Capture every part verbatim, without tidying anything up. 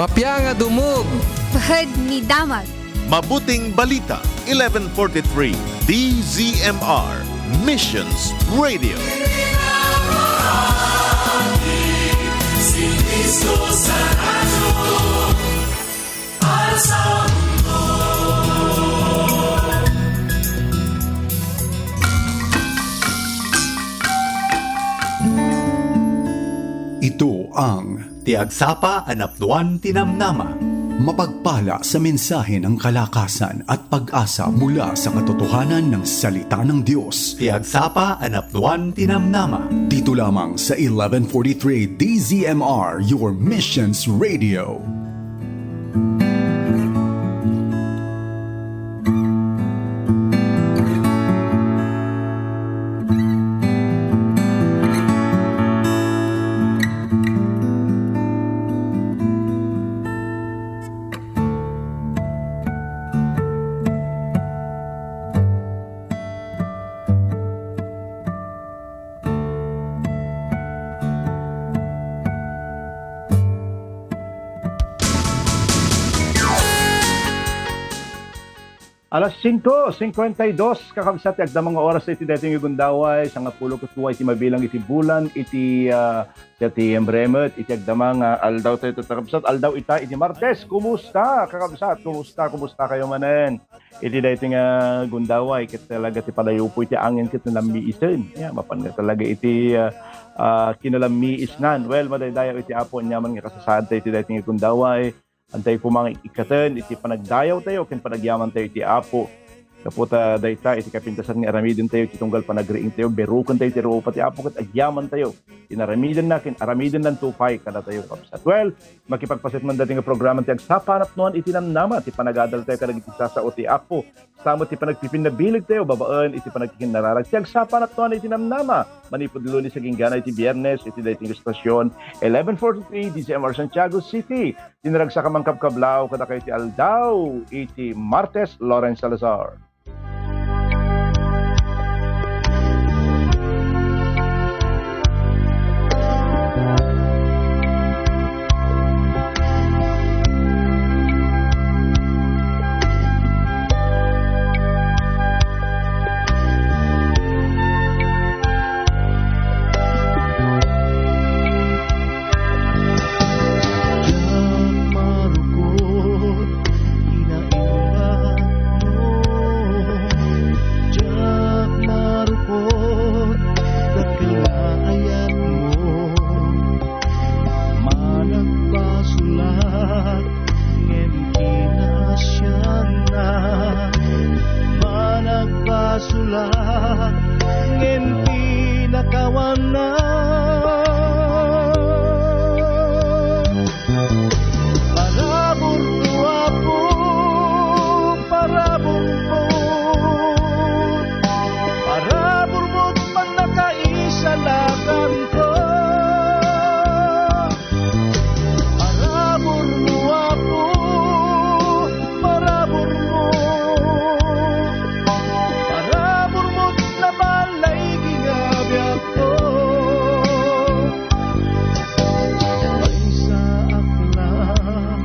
Mapia nga dumog. Pahad ni damag. Mabuting Balita, eleven forty-three, D Z M R, Missions Radio. Ito ang Ti Agsapa a Napnuan ti Namnama. Mapagpala sa mensahe ng kalakasan at pag-asa mula sa katotohanan ng Salita ng Diyos. Ti Agsapa a Napnuan ti Namnama. Dito lamang sa eleven forty-three D Z M R, your Missions Radio. Alas singko singkwenta y dos, kakabsat, ti agdama nga oras iti daytoy nga gundaway, sangapulo ket dua iti mabilang iti bulan iti, ah, Septiembre met iti agdama nga aldaw tayo, kakabsat, aldaw ita iti Martes. Kumusta, kakabsat? Kumusta, kumusta kayo manen? Iti daytoy nga gundaway, ket talaga ti padayo po iti angin ket nalammiisen. Ya, mapan nga talaga iti, ah, ah, kinalammiisnan. Well, madaydayaw iti Apo, aniaman nga kasasaad tayo iti daytoy nga gundaway. Antay koma nga ikkaten iti panagdayaw tayo ken panagyaman tayo iti Apo. Gapu ta dayta iti kapintasan nga aramiden tayo iti tunggal panagriing tayo, beruken tayo iti rupa ti Apo ket agyaman tayo. Inaramidenna ken aramidenna pay kadatayo, kabsat. Well, makipagpaset man dati nga programa ti Agsapa a Napnuan iti Namnama, ti panagadal tayo kadagiti sasao ti Apo. Sa met ti panagpipinnabileg tayo babaen iti panagkikinnararag ti Agsapa a Napnuan iti Namnama, manipud Lunes agingga iti Biernes iti daytoy nga estasion, eleven forty-three D Z M R Santiago City. Ti naragsak a mangkabkablaw kadakayo ti aldaw iti Martes, Lawrence Salazar. Diak marukot, inainatmo. Diak marukot, dakkel nga ayatmo. Managbasolak, ngem kinasianna. Managbasolak, ngem pinakawanna. Paraburmo, Apo, paraburmo. Paraburmo't pannakaisalakanko. Paraburmo, Apo, paraburmo. Paraburmo't naballay nga biagko. Maysaak lang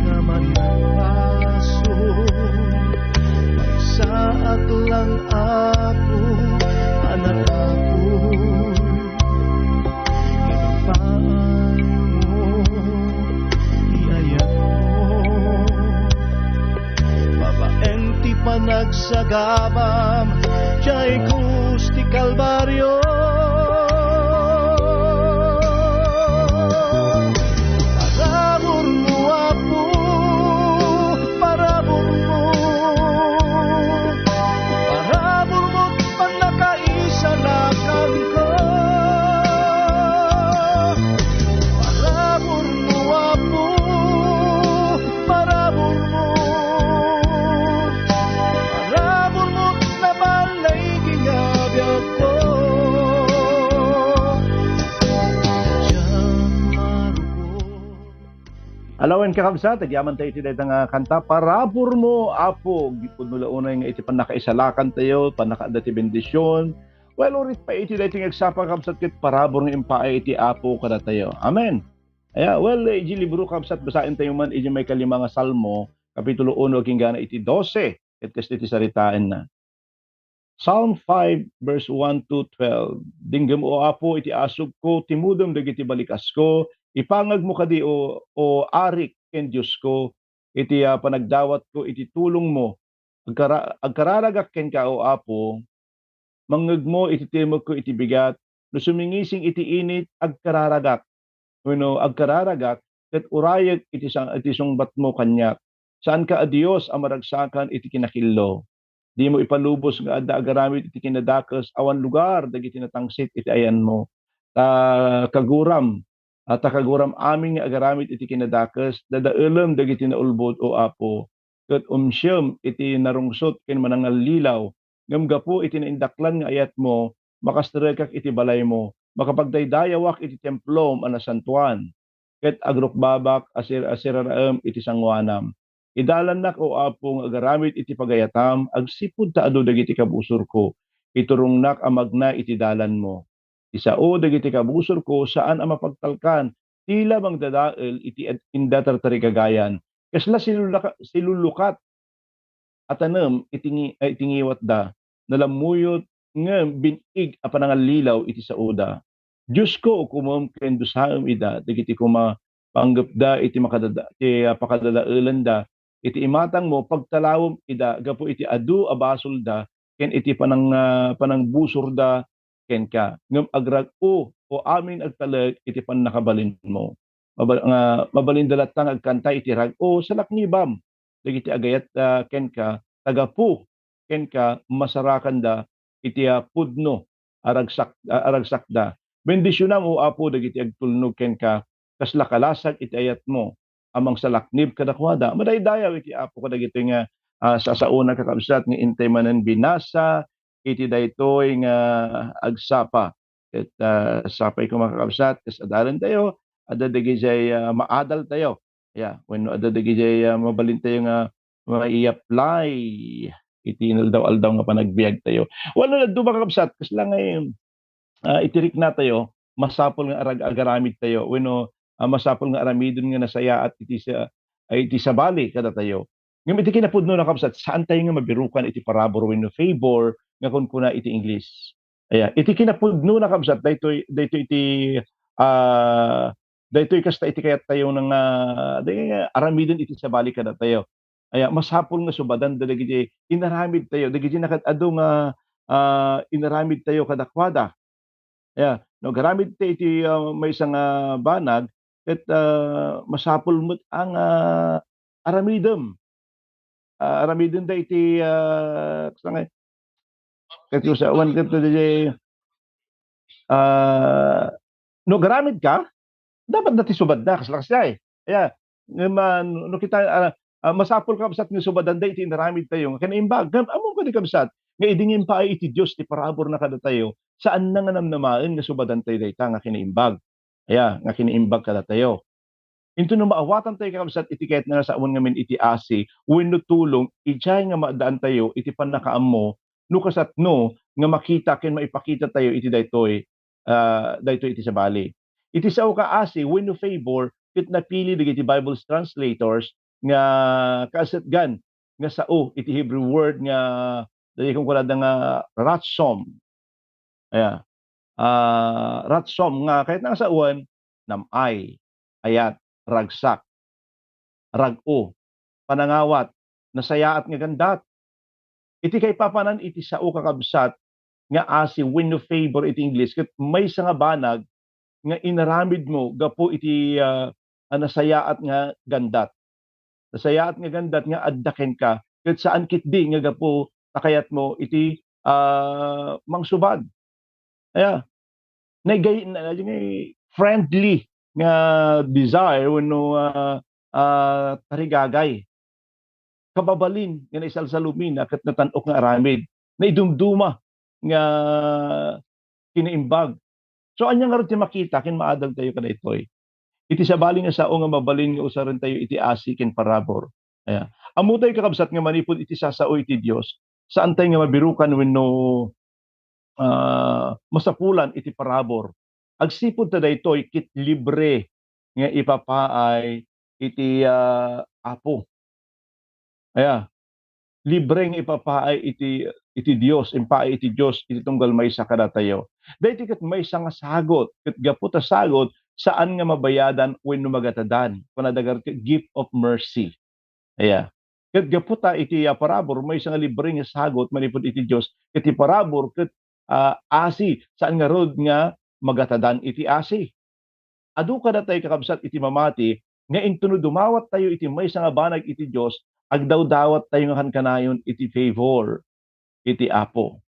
nga managbasol, maysaak lang, Apo, a natakoy. Inumpaanmo ti ayatmo. Babaen ti panagsagabam, diay krus ti Kalbario. Paraburmo, Apo, paraburmo. Paraburmo't pannakaisalakanko. Paraburmo, Apo, paraburmo. Paraburmo't naballay nga biagko. Diak marukot. Alawen, kakabsat, agyaman tayo iti dayta nga kanta, Paraburmo, Apo, pudno la unay nga iti pannakaisalakan tayo, pannakaadda ti bendision. Well, uray pay iti dayta nga agsapa, kakabsat, ket parabur nga impaay iti Apo kadatayo. Amen. Aya, well, iti libro, kabsat, basaentayo man iti maikalima nga Salmo, kapitulo uno, agingga iti dose, ket kasta iti saritaenna. Psalm five, verse one to twelve. Dinggem, O Apo, iti asugko, timudem dagiti balikasko, ipangagmo kadi, O, O Arik ken Diosko, iti, ah, panagdawatko iti tulongmo. Agkara-, agkararagak kenka, O Apo, mangngegmo iti timekko iti bigat, no sumingising iti init, agkararagak. Wenno agkararagak, ket urayek iti sa-, iti sungbatmo kaniak. Saanka a Dios a maragsakan iti kinakillo. Dimo ipalubos nga adda agaramid iti kinadakes, awan lugar dagiti natangsit iti ayanmo. Ta kaguram, a ta kaguram amin nga agaramid iti kinadakes, dadaelem dagiti naulbod, O Apo, ket umsiem iti narungsot ken manangallilaw. Ngem gapu iti naindaklan nga ayatmo, makasterekak iti balaymo, makapagdaydayawak iti templom a nasantoan, ket agrukbabak a sir-, a siraraem iti sangoanam. Idalannak, O Apo, nga agaramid iti pagayatam, agsipud ta adu dagiti kabusorko. Iturongnak a magna iti dalanmo. Ti sao dagiti kabusorko, saan a mapagtalkan, tila mangdadael iti ad-, inda tartarigagayan. Kasla silulaka-, silulukat a tanem iti ngi-, iti ngiwatda, nalammuyot ngem bin-ig a panangallilaw iti saoda. Diosko, ukomem ken dusaem ida dagiti koma panggepda iti makadada-, ti, ah, pakadadaelanda. Iti imatangmo, pagtalawem ida gapu iti adu a basolda ken iti panang-, ah, panangbusorda kenka. Ngem agrag-o, O amin agtalek iti pannakabalinmo. Mabal-, nga mabalinda latta nga agkanta iti rag-o, salaknibam dagiti agayat, ah, kenka, ta gapu kenka, masarakanda iti, ah, pudno a ragsak-, a, a ragsakda. Bendisionam, O Apo, dagiti agtulnog kenka, kasla kalasag iti ayatmo a mangsalaknib kadakuada. Madaydayaw iti Apo kadagitoy nga, ah, sasaona, kakabsat, nga intay manen binasa iti daytoy nga agsapa. Ket, ah, sapay koma, kakabsat, kas adalantayo, adda dagidiay, ah, maadaltayo. Ya, wenno adda dagidiay, ah, mabalintayo nga mai-apply iti inaldaw-aldaw nga panagbiagtayo. Wenno adda, kakabsat, kasla nga, ah, iti riknatayo, masapul nga arag-, agaramidtayo wenno, ah, masapul nga aramiden nga nasayaat iti sa-, ay, iti sabali kadatayo. Ngem iti kinapudno, kakabsat, saantayo nga mabirukan iti parabur wenno favor nga kunkuna iti Ingles. Aya, iti kinapudno, kakabsat, daytoy, daytoy iti, ah, daytoy kasta iti kayattayo nga, ah, di, aramiden iti sabali kadatayo. Aya, masapul nga subadan dagiti inaramidtayo, dagiti nakad-adu nga, ah, inaramidtayo kadakuada. Aya, no agaramidtayo iti, ah, maysa nga banag, ket, ah, masapul met a nga aramidem. Ah, aramidenda iti, ah, sangay, ket usa, awan ket diay, ah, no agaramidka, dapat na ti subadda, kasla kasdiay. Aya, ngem, ah, no kita, ah, ah, masapul, kabsat, nga subadanda iti inaramidtayo nga kinaimbag. Ngem ammom kadi, kabsat, nga idi nga impaay iti Dios ti paraburna kadatayo, saanna nga namnamaen nga subadantayo dayta nga kinaimbag. Aya, nga kinaimbag kadatayo. Inton no maawatantayo, kakabsat, iti kayatna nga sawen ngamin iti asi wenno tulong, idiay nga maaddaantayo iti pannakaammo no kasano nga makita ken maipakitatayo iti daytoy, ah, daytoy iti sabali. Iti sao ka asi wenno favor, ket napili dagiti Bible translators nga kaasatgan nga sao iti Hebrew word nga dagiti kunkunada nga ratsom. Aya, ah, ratsom nga kayatna nga sawen, nam-ay, ayat, ragsak, rag-o, panangawat, nasayaat nga gandat. Iti kaipapanan iti sao, kakabsat, nga asi wenno favor iti Ingles, ket maysa nga banag nga inaramidmo gapu iti, ah, a nasayaat nga gandat. Nasayaat nga gandat nga adda kenka, ket saan ketdi nga gapu ta kayatmo iti, ah, mangsubad. Aya, naigay-, na, na, friendly nga desire wenno, ah, ah, tarigagay. Kababalin nga naisalsalumina ket natan-ok nga aramid. Naidumduma nga kinaimbag. So, ania ngarud ti makita ken maadaltayo kadaytoy? Iti sabali nga sao nga mabalin nga usarentayo iti asi ken parabur. Aya. Ammotayo, kakabsat, nga manipud iti sasao iti Dios, saantayo nga mabirukan wenno, ah, masapulan iti parabur. Agsipud ta daytoy ket libre nga ipapaay iti, ah, Apo. Aya, libre nga ipapaay iti, iti Dios, impaay iti Dios iti tunggal maysa kadatayo. Daytoy ket maysa nga sagut, ket gapu ta sagut, saan nga mabayadan wenno magatadan. Kunada nga ket gift of mercy. Aya. Ket gapu ta iti, ah, parabur, maysa nga libre nga sagut manipud iti Dios, ket ti parabur ket, ah, asi, saan ngarud nga magatadan iti asi. Adu kadatayo, kakabsat, iti mamati nga intono dumawattayo iti maysa nga banag iti Dios, agdawdawattayo nga kankanayon iti favor iti Apo.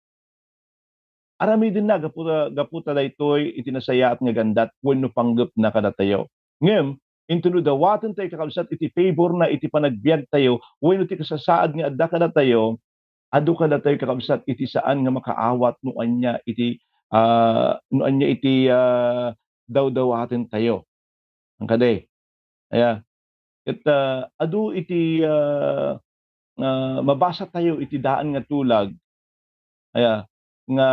Aramidenna gapu ta, gapu ta daytoy iti nasayaat nga gandat wenno panggepna kadatayo. Ngem, intono dawatentayo, kakabsat, iti favor na iti panagbiagtayo wenno ti kasasaad nga adda kadatayo, adu kadatayo, kakabsat, iti saan nga makaawat no ania iti, ah, no ania iti, ah, dawdawatentayo. Ang kadi, aya, ket, ah, adu iti, ah, ah, mabasatayo iti daan nga tulag, aya, nga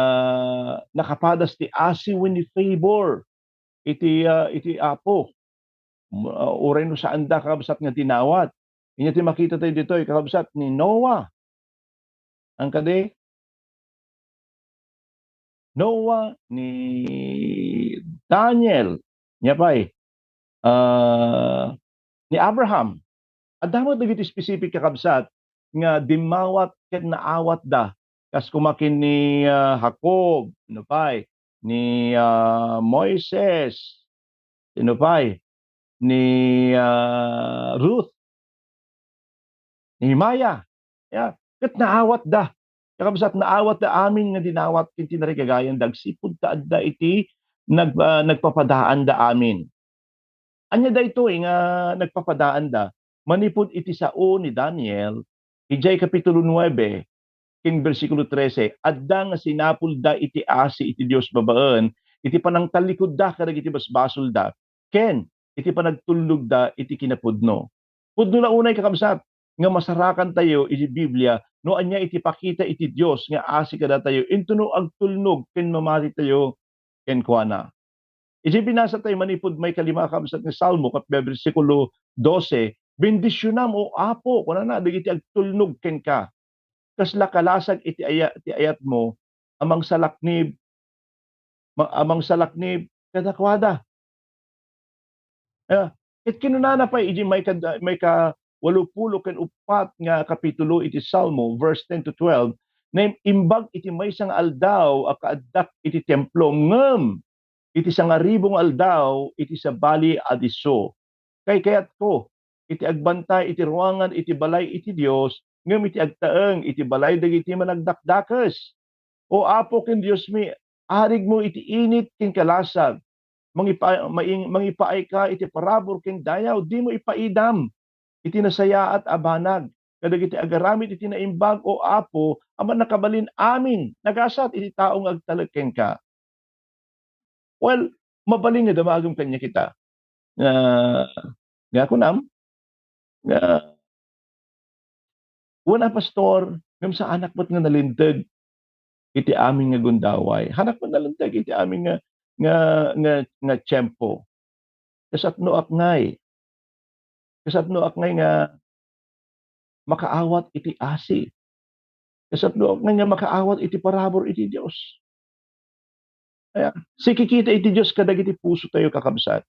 nakapadas ti asi wenno favor iti, ah, iti Apo. M-, ah, uray no saanda, kakabsat, nga dinawat. Inya ti makitatayo ditoy, kakabsat, ni Noah. Ang kadi, Noah, ni Daniel, nia pay, ah, ni Abraham. Adda met dagiti specific, kakabsat, nga dimmawat ket naawatda. Kas koma ken ni, ah, Jacob, sino pay? Ni, ah, Moises, sino pay? Ni, ah, Ruth, Nehemiah. Ya, ket naawatda. Kakabsat, naawatda amin nga dinawat ken tinarigagayanda agsipud ta adda iti nag-, ah, nagpapadaanda amin. Ania daytoy nga nagpapadaanda? Manipud iti sao ni Daniel, idiay Kapitulo nuebe, ken bersikulo trese, adda nga sinapulda iti asi iti Dios babaen iti panangtallikudda kadagiti basbasolda ken iti panagtulnogda iti kinapudno. Pudno la unay, kakabsat, nga masarakantayo iti Biblia no ania iti pakita iti Dios nga asi kadatayo intono agtulnog ken mamatitayo kenkuana. Iti binasatayo manipud maikalima, kakabsat, nga Salmo, ket bersikulo dose, "Bendisionam, O Apo," kunana, "dagiti agtulnog kenka. Kasla kalasag iti aya-, ti ayatmo a mangsalaknib, ma-, a mangsalaknib kadakuada." Ah, ket kinunana pay iti maika-, maika-walupulo ken uppat nga kapitulo iti Salmo, verse ten to twelve, "Naimbag iti maysa nga aldaw a kaaddak iti templo, ngem iti sangaribong aldaw iti sabali a disso. Kaykayatko iti agbantay iti ruangan iti balay iti Dios, ngem iti agtaeng iti balay dagiti managdakdakes. O Apo ken Diosmi, arigmo iti init ken kalasag. Mangipa-, maing-, mangipaayka iti parabur ken dayaw, dimo ipaidam iti nasayaat a banag kadagiti agaramid iti naimbag, O Apo, a Mannakabalin-amin. Nagasat iti tao nga agtalek kenka." Well, mabalin nga damagem kaniak ita. Nga, nga kunam, nga, "Wen a, Pastor, ngem saanak met nga nalinteg iti amin nga gundaway. Saanak met nalinteg iti amin nga, nga, nga, nga tiempo. Kasatnoak ngay. Kasatnoak ngay nga makaawat iti asi. Kasatnoak ngay nga makaawat iti parabur iti Dios." Aya, sikikita iti Dios kadagiti pusotayo, kakabsat.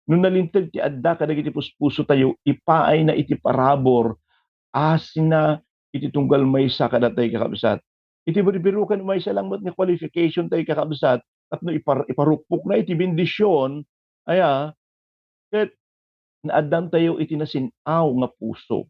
No nalinteg ti adda kadagiti puspusotayo, ipaayna iti parabur, asina iti tunggal maysa kadatayo, kakabsat. Iti birbirokan, maysa lang met nga qualification tayo, kakabsat, tapno ipar-, iparukpokna iti bendision, aya, ket naaddantayo iti nasin-aw nga puso.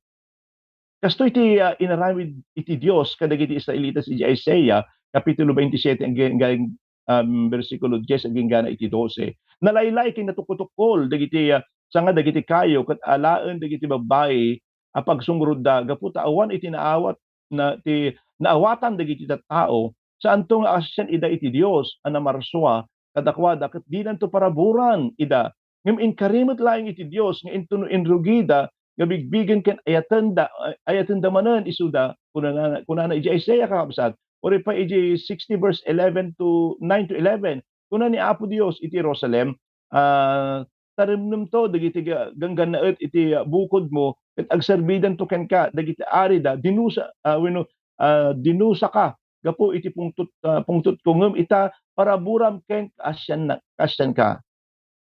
Kastoy ti, ah, inaramid iti Dios kadagiti Israelitas iti Isaiah, Kapitulo twenty-seven, aging-, aging-, um, bersikulo dies agingga na iti dose. Nalaylay ken natukutukol dagiti, ah, sanga dagiti kayo ket alaen dagiti babbai a pagsungrodda gapu ta awan iti naawat na, ti naawatan dagiti tattao, saanto nga asisian ida iti Dios a namarsua kadakuada ket dinanto paraburan ida. Ngem inkari met laeng iti Dios nga intono inrugida nga bigbigen ken ayatenda, ay-, ayatenda manen isuda, kunana, kunana iti Isaiah, kakabsat, uray pay iti sixty verse eleven to, nine to eleven, kuna ni Apo Dios iti Jerusalem, ah, taremnemto dagiti ga-, ganggannaet iti, ah, bukodmo, ket agserbidanto kenka dagiti arida, dinusa, ah, wenno, ah, dinusaka gapu iti pungtot, ah, pungtotko, ngem ita, paraburam ken kaasianna-, kaasianka.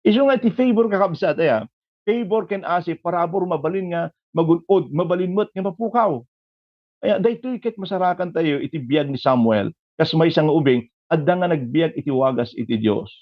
Isu nga iti favor, kakabsat, aya, favor ken asi, parabur mabalin nga magun-od, mabalin met nga mapukaw. Aya, daytoy ket masarakantayo iti biag ni Samuel. Kas maysa nga ubing, adda nga nagbiag iti wagas iti Dios.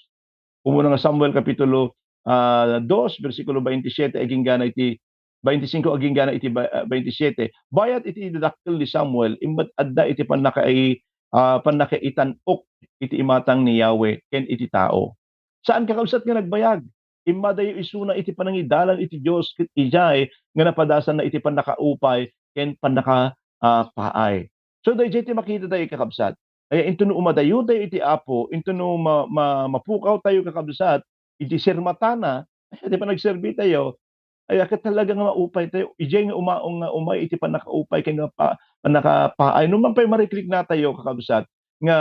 Umuna nga Samuel kapitulo, ah, dos, bersikulo twenty-siete, agingga na iti twenty-cinco, agingga na iti ba-, ah, twenty-siete. Bayat iti dakkel ni Samuel, imbet adda iti pannakai-, ah, pannakaitan-ok iti imatang ni Yahweh ken iti tao. Saan, kakabsat, nga nagbayag. Immadayo isuna iti panangidalan iti Dios, ket idiay nga napadasanna iti pannakaupay ken pannaka-, ah, paay. So, daydiay ti makitatayo, kakabsat. Aya, intono umadayotayo iti Apo, intono ma-, ma-, mapukawtayo, kakabsat, iti sirmatana, aya, ti panagserbitayo, aya, ket talaga nga maupaytayo. Idiay nga umaong nga umay iti pannakaupay ken nga pa-, pannakapaay. No man pay marikriknatayo, kakabsat, nga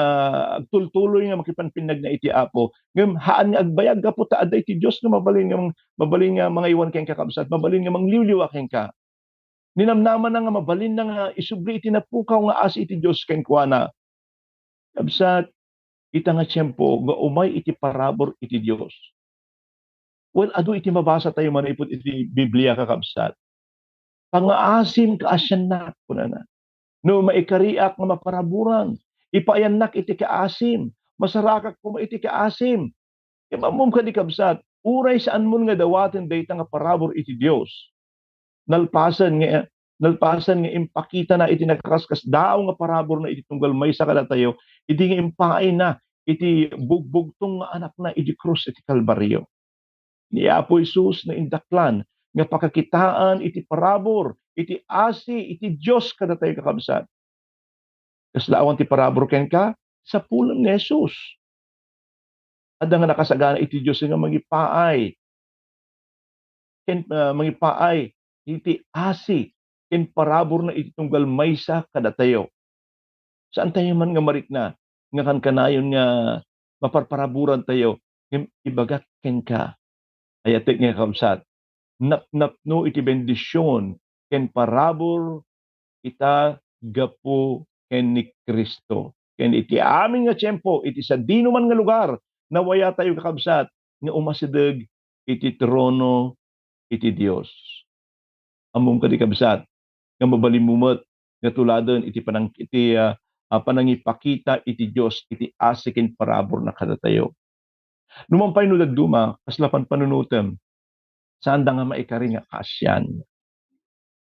agtultuloy nga makipanpinnagna iti Apo, ngem haan nga agbayag gapu ta adda iti Dios nga mabalin nga mang-, mabalin nga mangaywan kenka, kabsat, mabalin nga mangliwliwa kenka. Ninamnamana nga mabalinna nga isubli iti napukaw nga asi iti Dios kenkuana. Kabsat, ita nga tiempo nga umay iti parabur iti Dios. Well, adu iti mabasatayo manipud iti Biblia, kakabsat. "Pangaasim kaasiannak," kunana. "No maikariak nga maparaburan, ipaayannak iti kaasim, masarakak koma iti kaasim." Ngem ammom kadi, kabsat, uray saanmon nga dawaten dayta nga parabur iti Dios, nalpasen nga, nalpasen nga impakitana iti nakaskasdaaw nga paraburna iti tunggal maysa kadatayo, idi nga impaayna iti bugbugtong nga Anakna idi krus iti Kalbario. Ni Apo Jesus naindaklan nga pakakitaan iti parabur, iti asi, iti Dios kadatayo, kakabsat. Kasla awan ti parabur kenka, sapulem ni Jesus. Adda nga nakasagana iti Dios nga mangipaay ken, ah, mangipaay iti asi ken paraburna iti tunggal maysa kadatayo. Saantayo man nga marikna nga kankanayon nga maparparaburantayo, ngem ibagak kenka, ayatek nga kabsat, napnapno iti bendision ken parabur ita gapu ken ni Cristo. Ken iti amin nga tiempo, iti sadinoman nga lugar, nawayatayo, kakabsat, nga umasideg iti trono iti Dios. Ammom kadi, kabsat, nga mabalinmo met nga tuladen iti panang-, iti, ah, ah, panangipakita iti Dios iti asi ken paraburna kadatayo. Numan pay no dadduma, kasla panpanunotem, saanda nga maikari nga kaasian.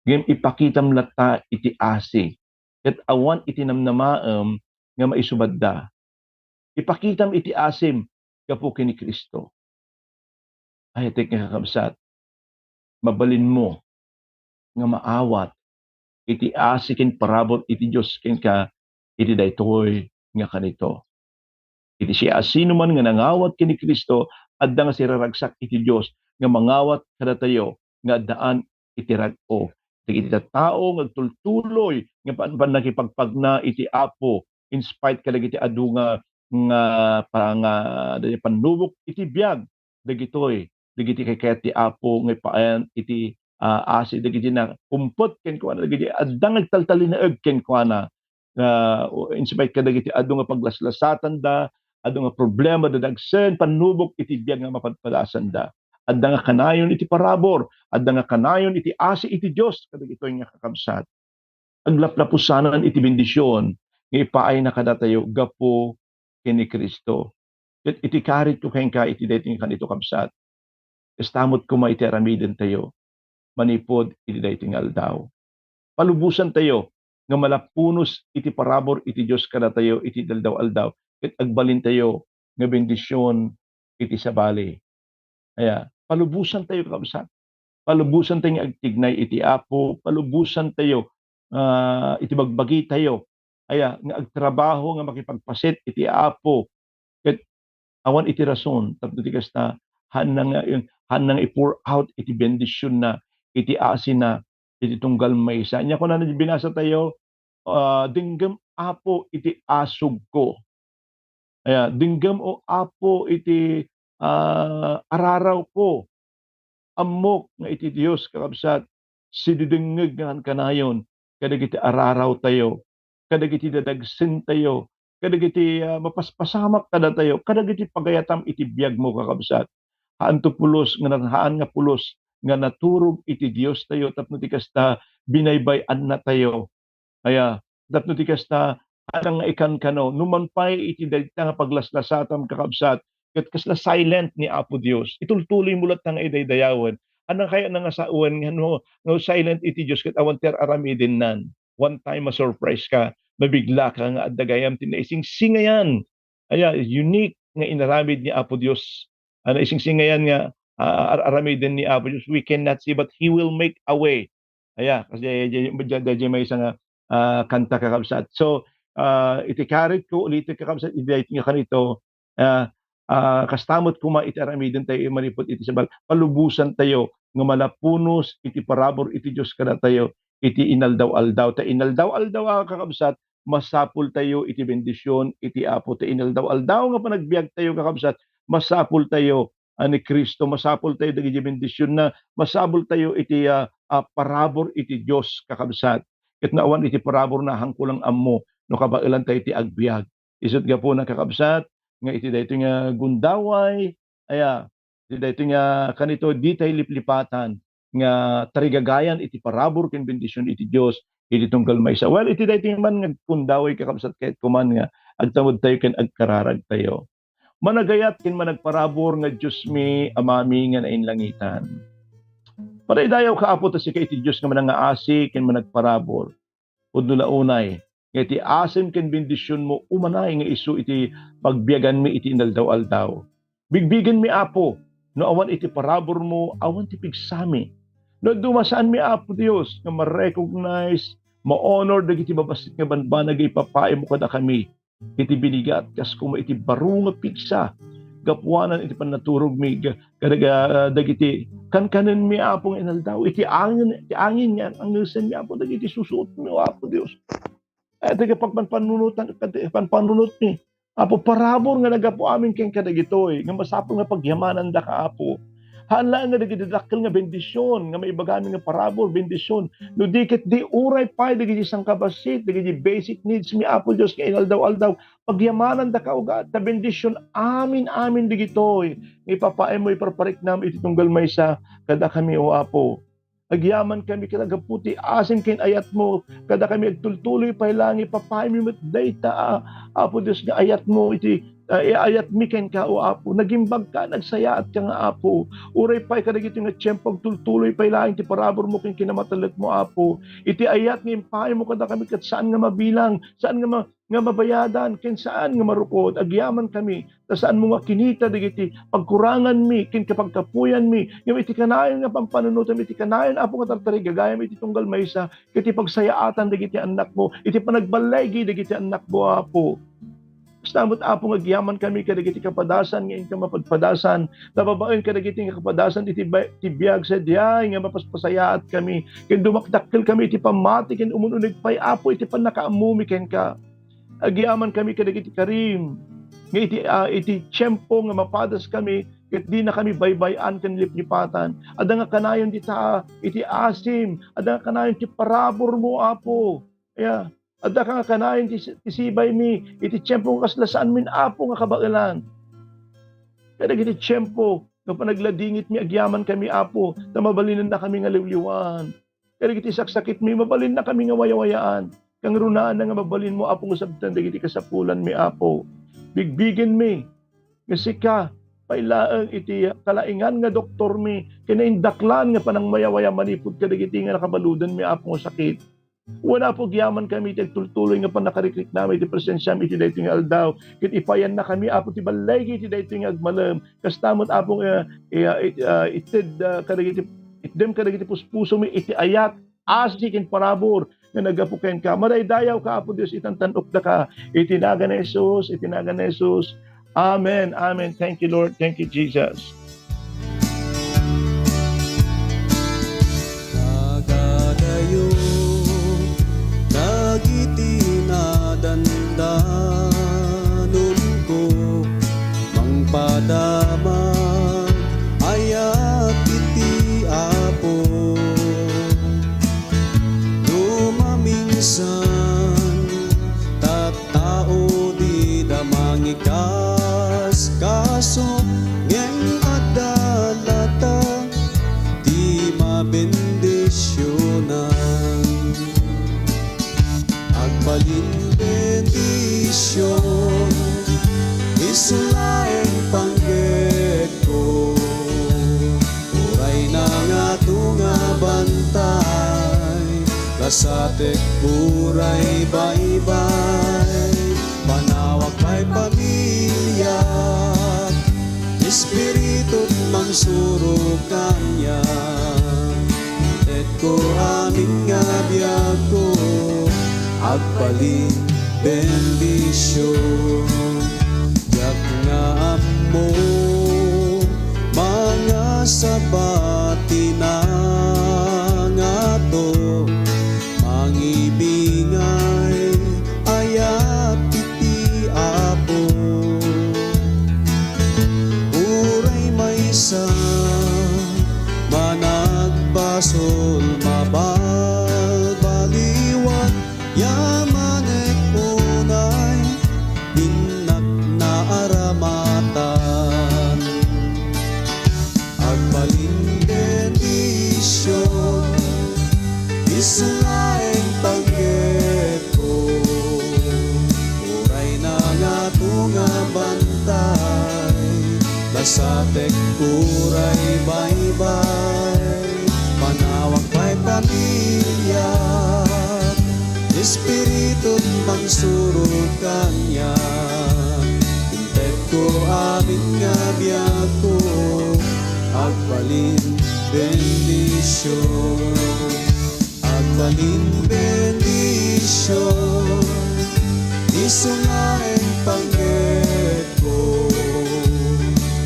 Ngem ipakitam latta iti asi, ket awan iti namnamaem nga maisubadda. Ipakitam iti asim gapu ken ni Cristo. Ay, tek nga kakabsat, mabalinmo nga maawat iti asi ken parabur iti Dios kenka iti daytoy nga kanito. Iti siasinoman nga nangawat ken ni Cristo, adda nga siraragsak iti Dios nga mangawat kadatayo nga addaan iti rag-o. Dagiti tattao nga agtultuloy nga pan-, pannakipagpagna iti Apo, in spite kadagiti adu nga, nga panga-, dagiti pannubok iti biag, dagitoy, dagiti kaykayat ti Apo nga ipaayan iti, ah, asi dagiti nakumpet kenkuana, dagiti adda nga agtaltalinaed kenkuana, ah, in spite kadagiti adu nga paglaslasatanda, adu nga problema, dadagsen, pannubok iti biag nga mapadpadasanda. Adda nga kanayon iti parabur, adda nga kanayon iti asi iti Dios kadagitoy nga kakabsat. Aglaplapusanan iti bendision nga ipaayna kadatayo gapu ken ni Cristo. Ket iti karitko kenka iti daytoy nga kanito, kabsat, kasta met koma iti aramidentayo manipud iti daytoy nga aldaw. Palubosantayo nga malapunos iti parabur iti Dios kadatayo iti aldaw-aldaw, ket agbalintayo nga bendision iti sabali. Aya, palubosantayo, kakabsat. Palubosantayo nga agtignay iti Apo, palubosantayo, ah, iti bagbagitayo. Aya, nga agtrabaho nga makipagpaset iti Apo. Ket awan iti rason tapno ti kasta, haanna nga, haanna nga i-pour out iti bendisionna, iti asina, iti tunggal maysa. Ania kunana ti binasatayo, ah, "Denggem, Apo, iti asugko." Aya, "Denggem, O Apo, iti, ah, ararawko." Ammok nga iti Dios, kakabsat, sididengngeg nga kankanayon kadagiti ararawtayo, kadagiti dadagsentayo, kadagiti, ah, mapaspasamak kadatayo, kadagiti pagayatam iti biagmo, kakabsat. Haanto pulos nga na-, haan nga pulos nga naturog iti Diostayo tapno ti kasta binaybay-annatayo. Aya, tapno ti kasta, adda nga ikankano, numan pay iti dayta nga paglaslasatam, kakabsat, ket kasla silent ni Apo Dios. Itultuloy mo latta nga idaydayawen. Adda kayatna nga sawen nga no, no silent iti Dios ket awan ti ar-aramidennan. One time, ma-surprise ka, mabigla ka nga adda gayam ti naisingsingayan. Aya, unique nga inaramid ni Apo Dios. Ano, isingsingayan nga, ah, ar-, aramiden ni Apo Dios. We cannot see, but He will make a way. Aya, kasi di, di, di, di, di maysa nga, ah, kanta, kakabsat. So, ah, iti karit ko, ulitek, kakabsat, iti daytoy nga kanito, ah, ah, kasta met koma iti aramiden tayo manipud iti sabali, palubosan tayo nga malapunos iti parabur iti Dios kadatayo iti inaldaw-aldaw. Ta inaldaw-aldaw, a kakabsat, masapul tayo iti bendision iti Apo. Ta inaldaw-aldaw nga panagbiag tayo, kakabsat, masapul tayo, a, ni Cristo, masapul tayo dagiti bendisionna, masapul tayo iti, a, a, parabur iti Dios, kakabsat. Ket no awan iti paraburna, haanko lang ammo no kabaelan tayo ti agbiag. Isut' gapuna, kakabsat, nga iti daytoy nga gundaway, aya, iti daytoy nga kanito, ditay liplipatan nga tarigagayan iti parabur ken bendision iti Dios iti tunggal maysa. Well, iti daytoy man nga gundaway, kakabsat, kayatko man nga agtamod tayo ken agkararag tayo. Managayat ken managparabur nga Diosmi, Amami nga nainlangitan. Madaydayawka, Apo, ta sika iti Dios nga manangngaasi ken managparabur. Pudno la unay nga iti asim ken bendisionmo umanay nga isu iti pagbiaganmi iti inaldaw-aldaw. Bigbigenmi, Apo, no awan iti paraburmo, awan ti pigsami. No adu, saanmi, Apo Dios, nga ma-recognize, ma-honor dagiti babassit nga banbanag nga ipapaaymo kadakami iti binigat, kas koma iti baro nga pigsa, gapuanan iti pannaturogmi, ga-, kada-, ga-, dagiti kankanenmi, Apo, nga inaldaw, iti angin, iti angin nga angesenmi, Apo, dagiti susuotmi, Apo Dios. Ay, dagiti pagpanpanunotan, pagpanpanunotmi, Apo, parabur nga naggapu amin kenka dagitoy, nga masapul nga pagyamanandaka, Apo. Haan laeng nga dagiti dakkel nga bendision nga maibagami nga parabur, bendision. No di ket di, uray pay dagiti sangkabassit, dagiti basic needs mi, Apo Dios, nga inaldaw-aldaw, pagyamanandaka, ugat, ta bendision amin, amin dagitoy nga ipapaaymo, iparpariknam iti tunggal maysa kadakami, O Apo. Agyamankami ket gapu ti asim ken ayatmo kadakami, agtultuloy pay laeng, ipapaaymi met dayta, a, Apo Dios, nga ayatmo iti, a, ayatmi kenka, O Apo. Nagimbagka, nagsayaatka nga Apo. Uray pay kadagiti nga tiempo, agtultuloy pay laeng ti paraburmo ken kinamatellekmo, Apo. Iti ayat nga impaaymo kadakami ket saan nga mabilang, saan nga ma-, nga mabayadan, ken saan nga marukod. Agyamankami, ta saanmo nga kinita dagiti pagkuranganmi ken kapagkapuyanmi, ngem iti kanayon nga pampanunotem, iti kanayon, Apo, nga tartarigagayam iti tunggal maysa, ket iti pagsayaatan dagiti annakmo, iti panagballigi dagiti annakmo, Apo. Kasta met, Apo, nga agyamankami kadagiti kapadasan nga inka mapadpadasan, ta babaen kadagiti nga kapadasan iti ba-, ti biag sadiay nga mapaspasayaatkami, ken dumakdakkelkami iti pammati, ken umun-uneg pay, Apo, iti pannakaammomi kenka. Agyamankami kadagiti karim, nga iti, a, iti tiempo nga mapadaskami, ket dinakami baybay-an ken liplipatan. Adda nga kanayon dita iti asim, adda nga kanayon ti paraburmo, Apo. Aya, adda nga kanayon ti, ti sibaymi, iti tiempo nga kasla saanmin, Apo, nga kabaelan. Kadagiti tiempo nga panagladingitmi, agyamankami, Apo, ta mabalinennakami nga liwliwan. Kadagiti saksakitmi, mabalinnakami nga wayawayaan. Kangrunaanna nga mabalinmo, Apo, nga sabtan dagiti kasapulanmi, Apo. Bigbigenmi nga sika pay laeng iti kalaingan nga doktormi, ken naindaklan nga panangwayawaya manipud kadagiti nga nakabaludanmi, Apo, nga sakit. Wen, Apo, agyamankami iti agtultuloy nga pannakarikriknam iti presensiam iti daytoy nga aldaw. Ket ipayannakami, Apo, ti balligi iti daytoy nga agmalem. Kasta met, Apo, nga, iya, it-, ah, ited, ah, kadagiti, itdem kadagiti puspusomi iti ayat, asi ken parabur nga naggapu kenka. Madaydayawka, Apo Dios, itantan-okdaka. Iti nagan ni Jesus, iti nagan ni Jesus. Amen, amen. Thank you, Lord. Thank you, Jesus. Nagadayo dagiti nadandanonko, mangpadama ayat iti Kaskaso ngem adda latta ti mabendisionan. Agbalin bendision, isu laeng panggepko. Uray nangato nga bantay, lasatek uray baybay. Panawak pay pamiliak, Espiritu mangsurok kaniak. Intetko amin nga biagko, agbalin bendision. Diak nga ammo, mangasaba ti nangato, mangibingay ayat iti Apo. Uray maysa managbasol, mabalbaliwan, yamanek unay, innak naaramatan. Agbalin bendision, isu laeng panggepko. Uray nangato nga bantay, lasatek uray baybay. Panawak pay pamiliak, Espiritu mangsurok kaniak. Intetko amin nga biagko, agbalin bendision. Agbalin bendision, isu laeng panggepko.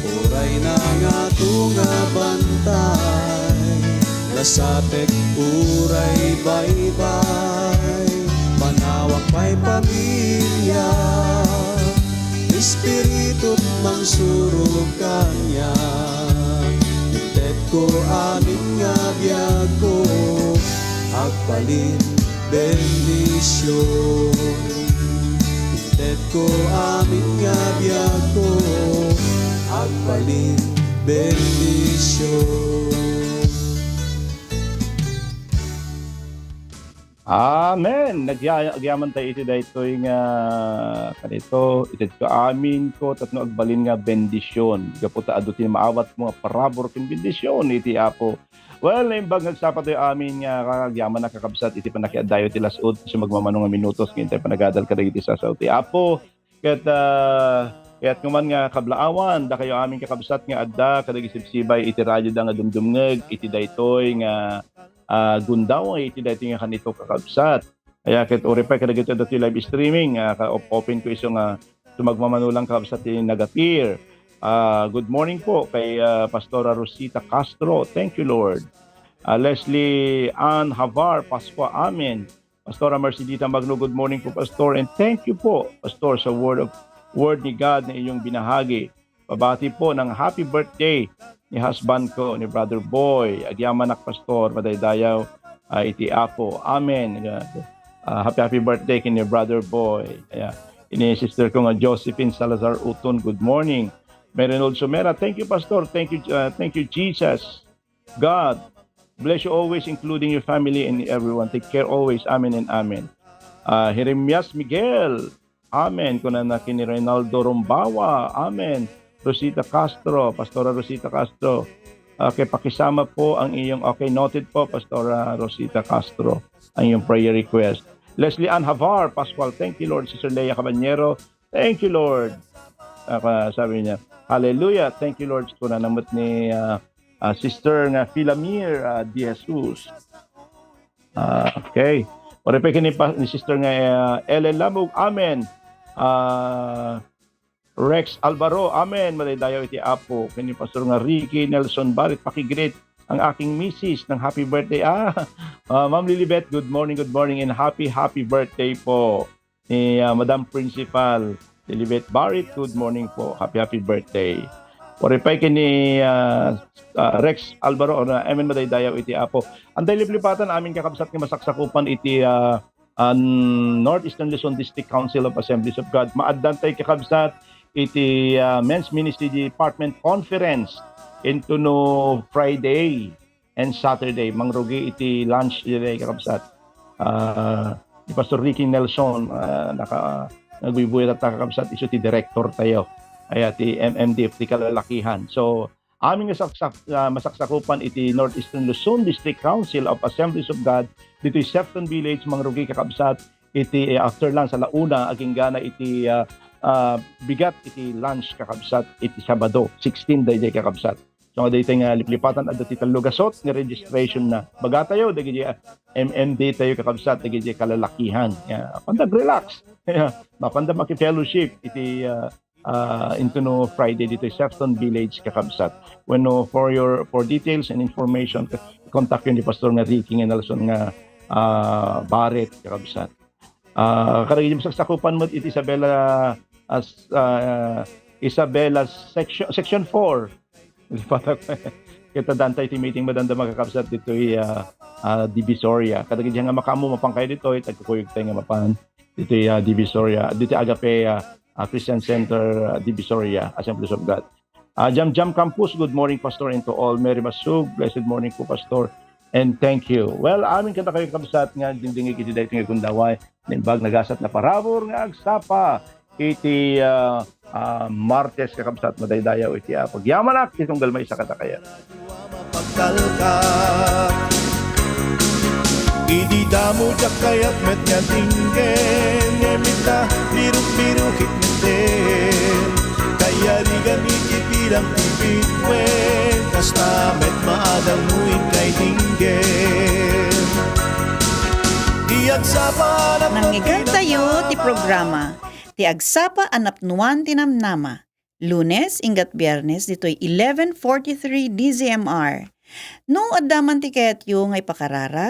Uray nangato nga bantay, lasatek uray baybay. Panawak pay pamiliak, Espiritu mangsurok kaniak. Intetko amin nga biagko, agbalin bendision. Intetko amin nga biagko, agbalin bendision. Amen. Nagya-, agyaman tayo iti daytoy nga kanito, itedko aminko tapno agbalin nga bendision. Gapu ta adu ti maawatmo nga parabur ken bendision iti Apo. Well, naimbag nga agsapa tayo amin nga agyaman a kakabsat iti pannakiaddayo ti las-ud, isu magmamano nga minutos, ken tayo panagadal kadagiti sasao ti Apo. Ket, ah, kayatko man nga kablaawan, dakayo amin kakabsat nga adda kadagiti sibsibay iti radioda nga dumdumngeg iti daytoy nga, ah, gundaway iti daytoy nga kanito kakabsat. Aya ket uray pay kadagiti adda ti live streaming, ah, ka-, op-, open ko isu nga sumagmamano lang kakabsat ti nagatir. Ah, good morning po kay, ah, Pastora Rosita Castro. Thank you, Lord. Ah, Leslie Ann Havar Pascua, amen. Pastora Mercedita Magno, good morning po, Pastor. And thank you po, Pastor, sa word of, word ni God na iyong binahagi. Pabati po ng happy birthday ni husband ko, ni Brother Boy. Agyamanak, Pastor, madaydayaw, ah, iti Apo. Amen. Ah, happy, happy birthday kini Brother Boy. Kaya, ini sister ko nga Josephine Salazar Uton, good morning. Mary Nold Sumera, thank you, Pastor. Thank you, ah, thank you, Jesus. God bless you always, including your family and everyone. Take care always. Amen and amen. Ah, Jeremias Miguel, amen. Kunana ken ni Reynaldo Rombawa, amen. Rosita Castro, Pastora Rosita Castro, okay, pakisama po ang iyong, okay, noted po, Pastora Rosita Castro, ang iyong prayer request. Leslie Ann Havar Pascual, thank you, Lord. Sister Lea Caballero, thank you, Lord. Ah, sabi niya, "Hallelujah, thank you, Lord." Kunana met ni, ah, ah, Sister nga Filamir, ah, De Jesus. Ah, okay. Uray pay ken ni pa-, ni Sister nga, ah, Ellen Lamog, amen. Ah, Rex Alvaro, amen. Madaydayaw iti Apo. Ken ni Pastor nga Ricky Nelson Barit, paki-greet ang aking misis ng happy birthday. Ah, ah, Ma'am Lilibet, good morning, good morning, and happy, happy birthday po. Ni, ah, Madam Principal Lilibet Barit, good morning po. Happy, happy birthday. Uray pay ken ni, ah, ah, Rex Alvaro, na, amen, madaydayaw iti Apo. Ania ti liplipatan amin kakabsat nga masaksakupan iti, ah, ah, Northeastern Luzon District Council of Assemblies of God. Maaddantay kakabsat iti, ah, Men's Ministry Department Conference into no Friday and Saturday. Mangrugi iti lunch daydiay, kakabsat. Ah, ni Pastor Ricky Nelson, ah, naka-, nagbuybuyat ta, kakabsat, isu ti director tayo. Aya ti M M D F ti kalalakihan. So, amin nga saksak-, ah, masaksakupan iti Northeastern Luzon District Council of Assemblies of God, ditoy Sefton Village, mangrugi, kakabsat, iti, eh, after lunch, ala una, aginggana iti, ah, ah, bigat iti lunch, kakabsat, iti Sabado, sixteen daydiay, kakabsat. So, nga daytoy nga liplipatan, adda ti tallo gasut nga registration na. Bagatayo, dagiti, ah, M M D tayo, kakabsat, dagiti kalalakihan. Ya, mapanda relax. Ya, mapanda maki-fellowship iti, ah, ah, into no Friday ditoy Sefton Village, kakabsat. Wenno for your, for details and information, contact you ni Pastor nga Ricky nga Nelson nga, ah, Barret, kakabsat. Ah, kadagiti masaksakupan met iti Isabela, as, ah, Isabela section, section four. Lipatak. Kita danta iti meeting, madamdama, kakabsat, ditoy, ah, ah, Divisoria. Kadagiti nga makaammo, mapankayo ditoy, tagkukuyog tayo nga mapan ditoy, ah, Divisoria, ditoy Agape, ah, ah, Christian Center, ah, Divisoria, Assemblies of God. Ah, Jam Jam Campus, good morning, Pastor, and to all. Mary Masug, blessed morning po, Pastor. And thank you. Well, amin kadakayo, kabsat, nga dingdingig iti daytoy nga gundaway. Naimbag nagasat na parabur nga agsapa iti, ah, ah, Martes, kakabsat, madaydayaw iti, ah, pagyamanak iti tunggal maysa kadakayo. Pagtalka. Idi damo diak kayat met nga dinggen, ngem ita, biruk-birukit met. Kayarigan iti bilang ti bituen, kasta met maadal no inkay dinggen. Ti agsapa a napnuan ti Nangngegentayo ti namnama. Programa, ti agsapa a napnuan ti namnama. Lunes, inggat Biernes, ditoy eleven forty-three D Z M R. No adda man ti kayatyo nga ipakararag,